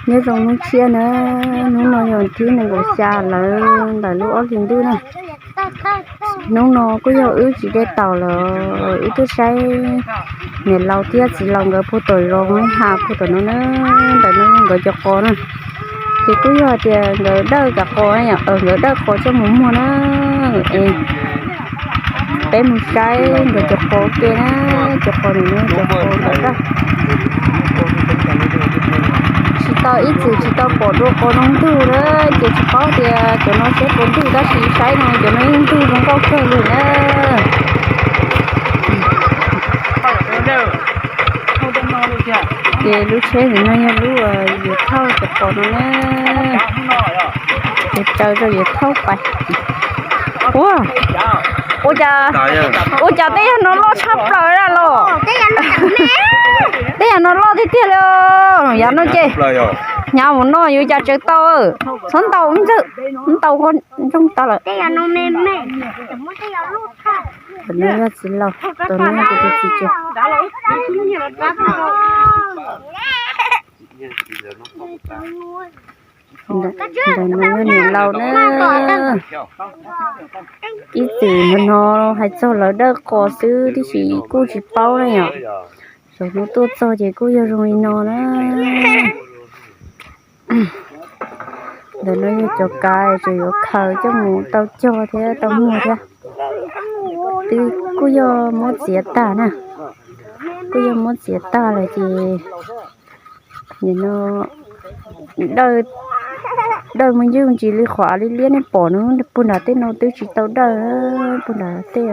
Nyob zoo hnub tshiab na, hnub no yog thib nees nkaum xya lawm ntawm lub ob hlis ntuj na. Hnub no kuj yog wb tsis de taus lawm, wb tuaj saib niam laus thiab txiv laus nkawd puag tom zos Hmoob Haj puag tom no na, ntawm no yog nkawd cov qos na. Ces kuj yog hais tias nkawd dawj cov qos, nkawd dawj qos coj mus muag na. Es peb mus saib nkawd cov qos ua ke na, cov qos nws cov qos nkawd dawj. Tsis tau ib txwm tsis tau pom dua qos no ntug na, ces tsis paub tias cov no seb puas ntug tab sis saib no cov no yeej ntug zoo nkauj kawg li na. Ces lub tsheb ntawm no yog lub yuav thauj cov qos no na. Ces raws rau yuav thauj pais. Ua, ua cas, ua cas tej yam no loj tshaj plaws na los? Tej yam no loj tiag tiag li. Yav no ces, hnyav mus no yuav cas tsawv tau. Txhob ntaus ntxawg, ntaus ko ntsoog tau lawm. Tus no yog txiv laus, tus no yog kuv tus txiv tsev. Ntawm no yog niam laus na. Ib txwm no hais txog lawv dawj qos xwb tib si kuj tsis paub na yom. Zaum no tuaj txog ces kuj yog zoo li no na. Ntawm no yog cov kav tseem yuav khaws coj mus tau cog thiab tau muag thiab. Twb kuj yog muab txiav tag na, kuj yog muab txiav tag lawm ces nim no dawj mus ywj ntsis li qhov av liab liab nej pom no, puag nram tej no twb tsis tau dawj, puag nram tej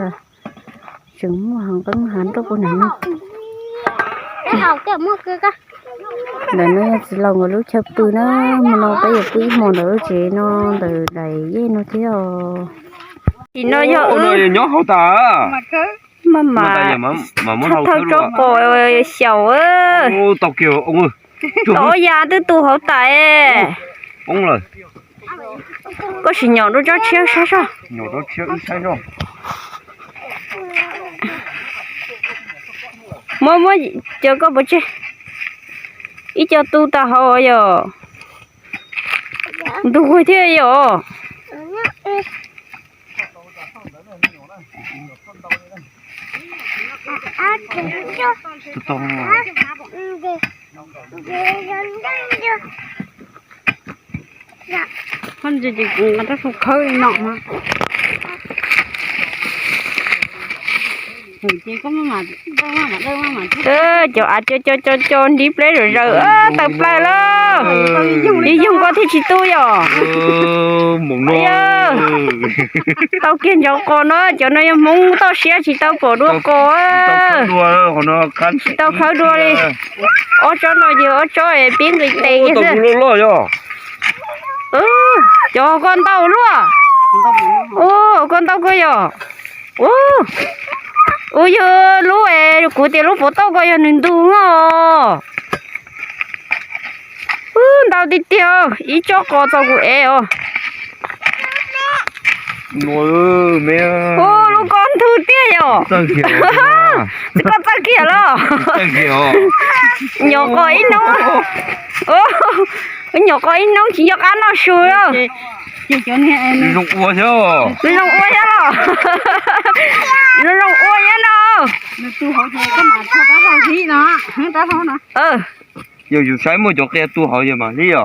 tseem muaj hav nqeeb hav nroj puag nram no. Ntawm no yog txiv laus nkawd lub chaw pw na, hmo no peb yuav pw ib hmo ntawm lub tsev no ntawm daim yej no thiab os. Tim no yog nyob hauv tas. Maj mam thawj tsob qos xyaum. Ob ya twb tu hauv tas. Koj sim nyom rau tsob tshiab saib soj. Muab muab cov koj pov tseg. Ib co tu tag hauv yom. Ntug thiab yom. Khawb li no mas. Cov av co co co co nrib pleb zom zaws tawm plaws lawm. Yog yoog koj thiaj tsis tu yom. Tau kiag ncov qos no, cov no yog Hmoob toj siab tsis tau pom dua qos. Tsis tau khawb dua li. Ob tsob no ces ob tsob pib nqis tes kiag xwb. Cov koj ntau luaj. Koj ntau koj yog. Ua yog lub es kuv tias lub pov tauj ko yog nws ntug os. Ntau tiag tiag, ib tsob qos txaus kuv ev os. Ua lub ko ntug tiag yom. Tsis koj txawj kiag los. Nyuam qos ib hnub, nyuam qos ib hnub tsis nco qab noj su. Nws zoo ua thiab los. Nws zoo ua thiab no. Yog yus saib muaj cov qia tu hauv yog mas hlib os.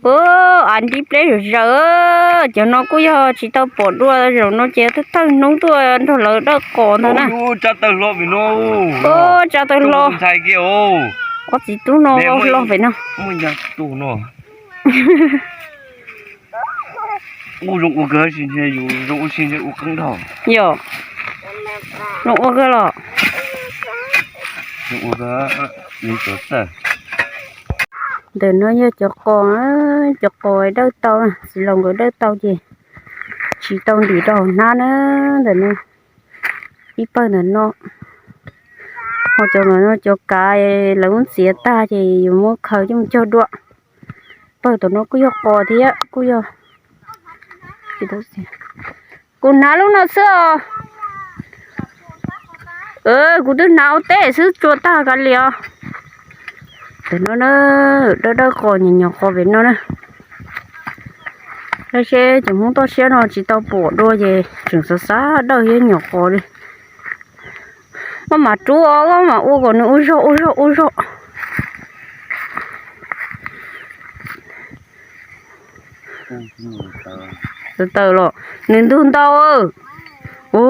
Av nrib pleb zom zaws, cov no kuj yog tsis tau pom dua, zaum no ces thawj hnub tuaj nrog lawv dawj qos ntag na. Tsa tawg hlo, ob txiv tub no hlo pem no. Yog, zoo ua kawg los. Ntawm no yog cov qos, cov qos dawj tau, txiv laus nkawd dawj tau ces tsis tau ntim rau hauv hnab na. Ntawm no, ib pawg ntawm no, ho cov no cov kav lawv muab txiav tag ces yuav muab khaws coj mus cog dua. Pawg tom no kuj yog qos thiab kuj yog. Kuv hnav lub no xwb os. Kuv twb hnav ua teb xwb tsuas tag kav liam os. Tam no na, dawb dawb qos nyuam nyuam qos pem no na. Saib seb cov Hmoob toj siab no tsis tau pom dua ces tseem xav xav dawb thiab nyuam qos li. Koj mam rub os, koj mam ua kom nws ua zog ua zog ua zog. Taws taws los nws ntug ntau. Ua, ua,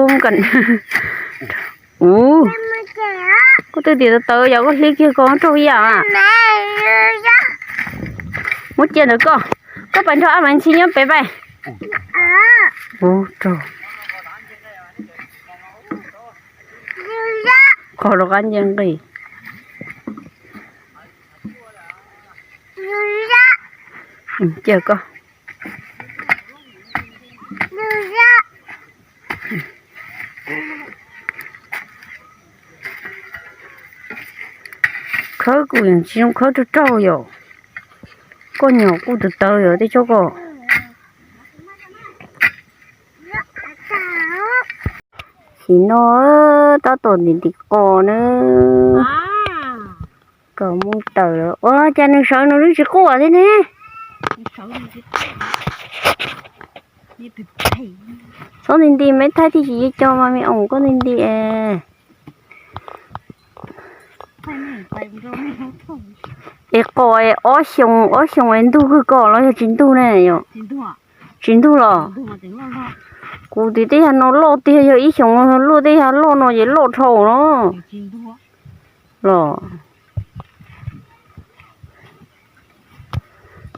koj twb tias taws taws yog koj hlib kiag koj raug ib yam. Muab cia ntawd koj, koj pais nrog Ab Maiv Ntxhi nyob pem pais. Ua, raug. Qhov rov qab nce nqis. Cia koj. Khawb kuj yeej tsis zoo khawb raug raug yom. Koj nyuam kuj taws taws yom tej tsob koj. Sim no tab tom ntim ntim qos na. Kom mus tawm lawm. Ua cas nws sawv nws lub tsis quaj thiab ne? Txhob nti nti, me thaij thiaj tsis co mas me oom koj nti nti es. Es qos es ob xyoos ob xyoos es ntug kawg koj los yog tsis ntug ne yom? Tsis ntug los? Kuv twb tej yam no loj tiag, yog ib xyoos luaj tej yam loj no ces loj dhau no los.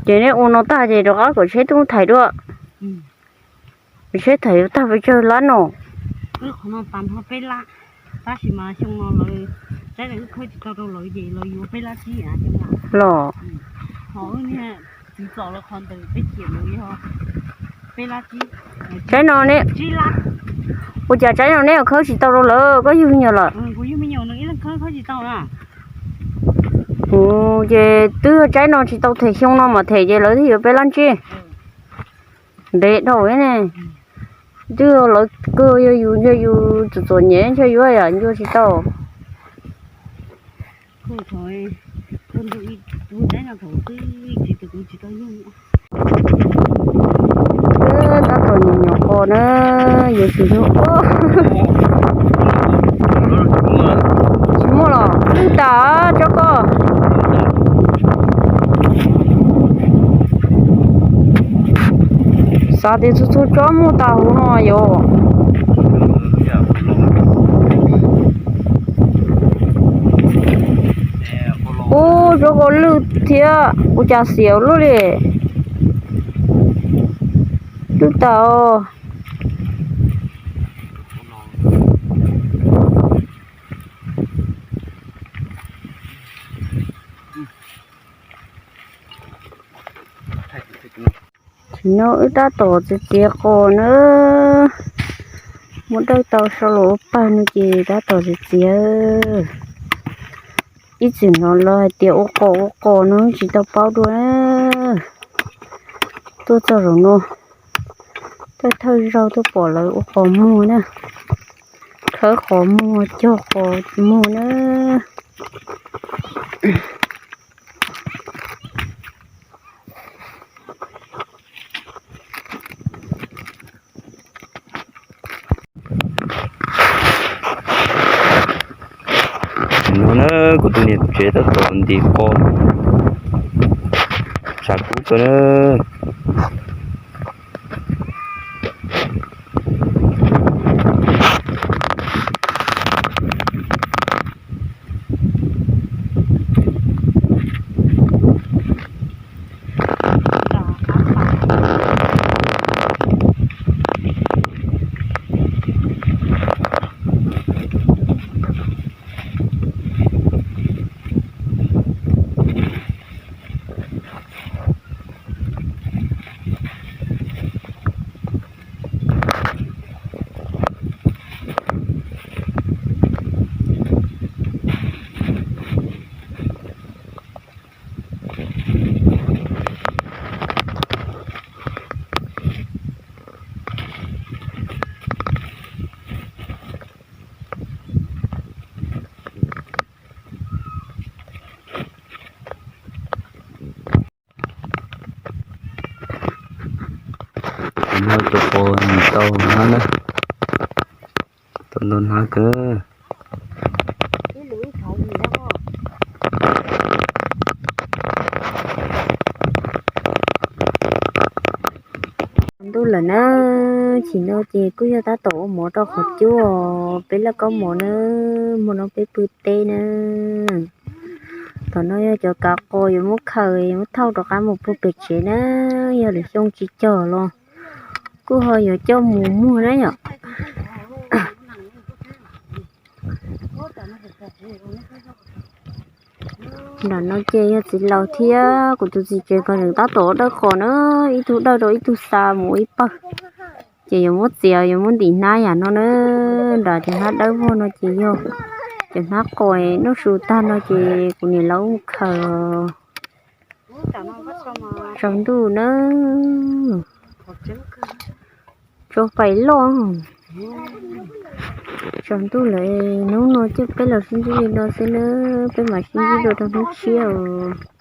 Ces neb ua no tag ces rov qab kom tsheb tuaj thaiv dua. Tsheb thaiv tag pes tsawg lab no? Tab sis mas xyoo no lawv, tsaib no wb khawb tsis tau rau lawv ces lawv yuav peb lab tsib. Los, tsaib no ne, ua cas tsaib no neb yuav khawb tsis tau rau lawv, koj yug me nyuam lawm? Ces twb tsaib no tsis tau them, xyoo no mam them ces lawv thiaj yuav peb lab tsib. Ntev dhau ne. Twb lawv kawg, yog yus ntshe yus txom txom nyem ntshe yuav yam ncua tsis tau. Tab tom nyuam nyuam qos na, yuav tsis yog. Tsis muaj los lwj tas tsob koj. Xav tias txhua txhua tsob muaj tas huv no yom. Ub, tsob koj lwj thiab, ua cas xiav luaj li. Lwj tas os. Tsis no wb tab tom txiav txiav qos na. Muab dawj tau sau los ua pawg no ces tab tom txiav txiav. Ib txwm no lawv hais tias ua qos ua qos no tsis tau paub dua. Tuaj txog zaum no, thawj thawj zaug tuaj pom lawv ua qos muag na. Khawb qos muag, cog qos muag na. No na, kuv tus niam tsev tab tom ntim qos, tshav kub kawg na. Cov qos ntau hnab na, tau ntau hnab kawg. Ntuj lawm na, chim no ces kuj yog tab tom ua mov rau qhov cub os, peb laj kaub mov na, hmo no peb pw teb na. Thaum no yog cov kav qos yuav muab khaws yuav muab thauj rov qab mus pw pem tsev na, yog lwm xyoo tsis cog los kuj ho yuav coj mus muag na yom. Nram no ces yog txiv laus thiab kuv tus txiv tsev ko nws tab tom dawb qos na, ib tug dawb rau ib tug xa mus ib pawg. Ces yuav muab txiav yuav muab ntim hnab yam no na, nram cov hnab dawb vog no ces yog cov hnab qos noj su tag no ces kuv niam lawv mus khaws. Tsaus ntuj na, tso fais loj. Tsaus ntuj lawm, hnub no ces peb los sib ntsib li no xwb na, peb mam sib ntsib dua rau hnub tshiab os.